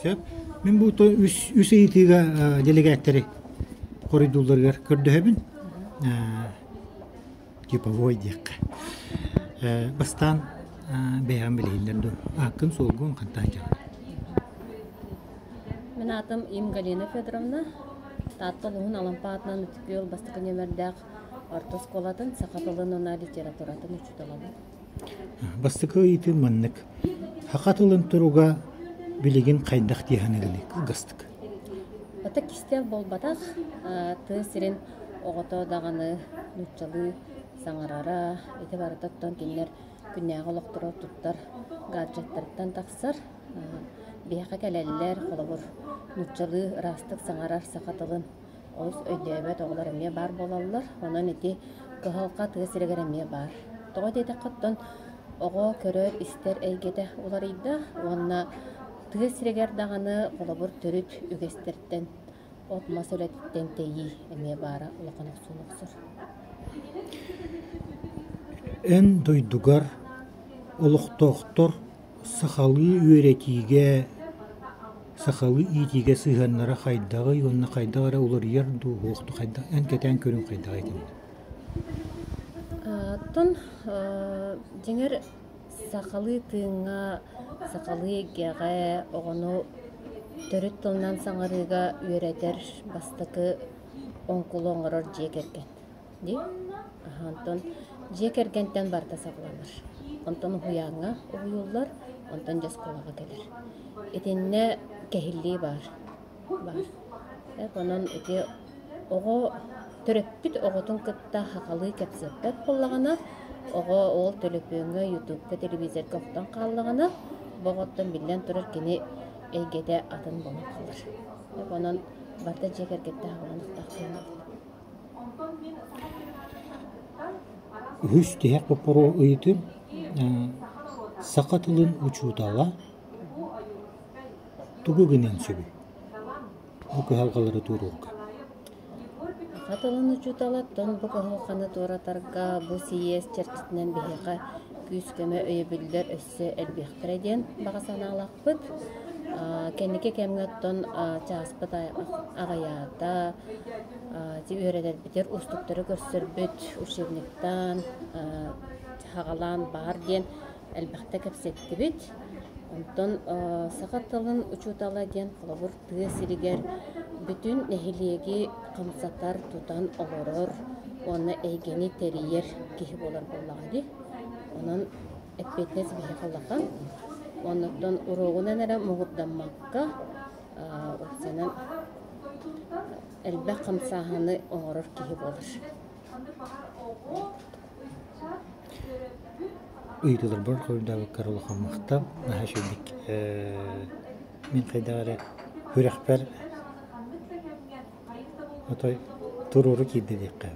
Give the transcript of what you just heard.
Сөп. Мин бу үс, үс ыйытыыга делегаттэри хоруйдуулларыгар көрдөһөбүн. Типовой диэххэ. Бастаан бэйэҕин билиһиннэр дуу. Ааккын-суолгун хантан дьаҕын? Мин аатым Им Галина Федоровна. Таатта улууһун Алампа аатынан Ытык Күөл бастакы нүөмэрдээх орто оскуолатын саха тылын уонна литературатын учууталабын. Бастакы ыйытыым маннык. Саха тылын туруга билигин хайдах дии саныыгыный кылгастык? Ата кистэл буолбатах. Тыа сирин оҕото даҕаны нууччалыы саҥарара, ити барыта оттон кинилэр күннээҕи олохторо туттар гаджеттарыттан тахсар. Биһиэхэ кэлэллэр, холобур, нууччалыы ыраастык саҥарар саха тылын олус өйдөөбөт оҕолор эмиэ баар буолаллар. Онон ити кыһалҕа тыа сиригэр эмиэ баар. Тоҕо диэтэххэ, оттон оҕо көрөр-истэр эйгэтэ уларыйда уонна тыа сиригэр даҕаны холобур төрүт үгэстэртэн от-мас үлэтиттэн тэйии эмиэ баара улахан охсууну охсор. Эн дойдугар олохтоохтор сахалыы үөрэтиигэ, сахалыы иитиигэ сыһыаннара хайдаҕый уонна хайдах эрэ уларыйар дуу, суох дуу, хайдах эн кэтээн көрүҥ хайдаҕый итиннэ? Оттон дьиҥэр сахалыы тыыҥҥа, сахалыы эйгэҕэ оҕону төрүт тылынан саҥарыыга үөрэтэр бастакы оҥкулу оҥорор дьиэ кэргэн дии. Онтон дьиэ кэргэнтэн барыта саҕаланар. Онтон уһуйааҥҥа уһуйуллар, онтон дьэ оскуолаҕа кэлэр. Итиннэ кэһиллии баар. Баар. Онон ити оҕо төрөппүт оҕотун кытта сахалыы кэпсэппэт буоллаҕына, оҕо ол төлөпүөҥҥэ, ютубка, телевизорга охтон хааллаҕына, бу оҕоттон биллэн турар кини эйгэтэ атын буолан хаалар. Онон барыта дьиэ кэргэттээх аҕаланыахтаах диэн Үһүс тиһэх боппуруос ыйытыым саха тылын учуутала тугу гыныан сөбүй? Бу кыһалҕалары туоруурга. Саха тылын учууталыттан бу кыһалҕаны туоратарга бу сийиэс чэрчитинэн биһиэхэ күүс-көмө өйөбүллэр өссө элбиэхтэрэ диэн баҕа санаалаахпыт. Кэнники кэмҥэ оттон чааспыт аҕыйаата, үөрэнэрбитигэр уустуктары көрсөрбүт учебниктаан, саҕалаан баар диэн элбэхтэ кэпсэттибит. Онтон саха тылын учуутала диэн холобур тыа сиригэр бүтүн нэһилиэги хамсатар, тутан олорор уонна эйгэни тэрийэр киһи буолар буоллаҕа дии. Онон эппиэтинэс биһиэхэ улахан. Оннуттан уруогунан эрэ муҥурдаммакка, уопсайынан элбэх хамсааһыны оҥорор киһи буолар. Ыйытыыларбар хоруйдаабыккар улахан махтал. Наһаа үчүгэйдик мин хайдах эрэ күрэхпэр отой туруору киирдэ диэххэ.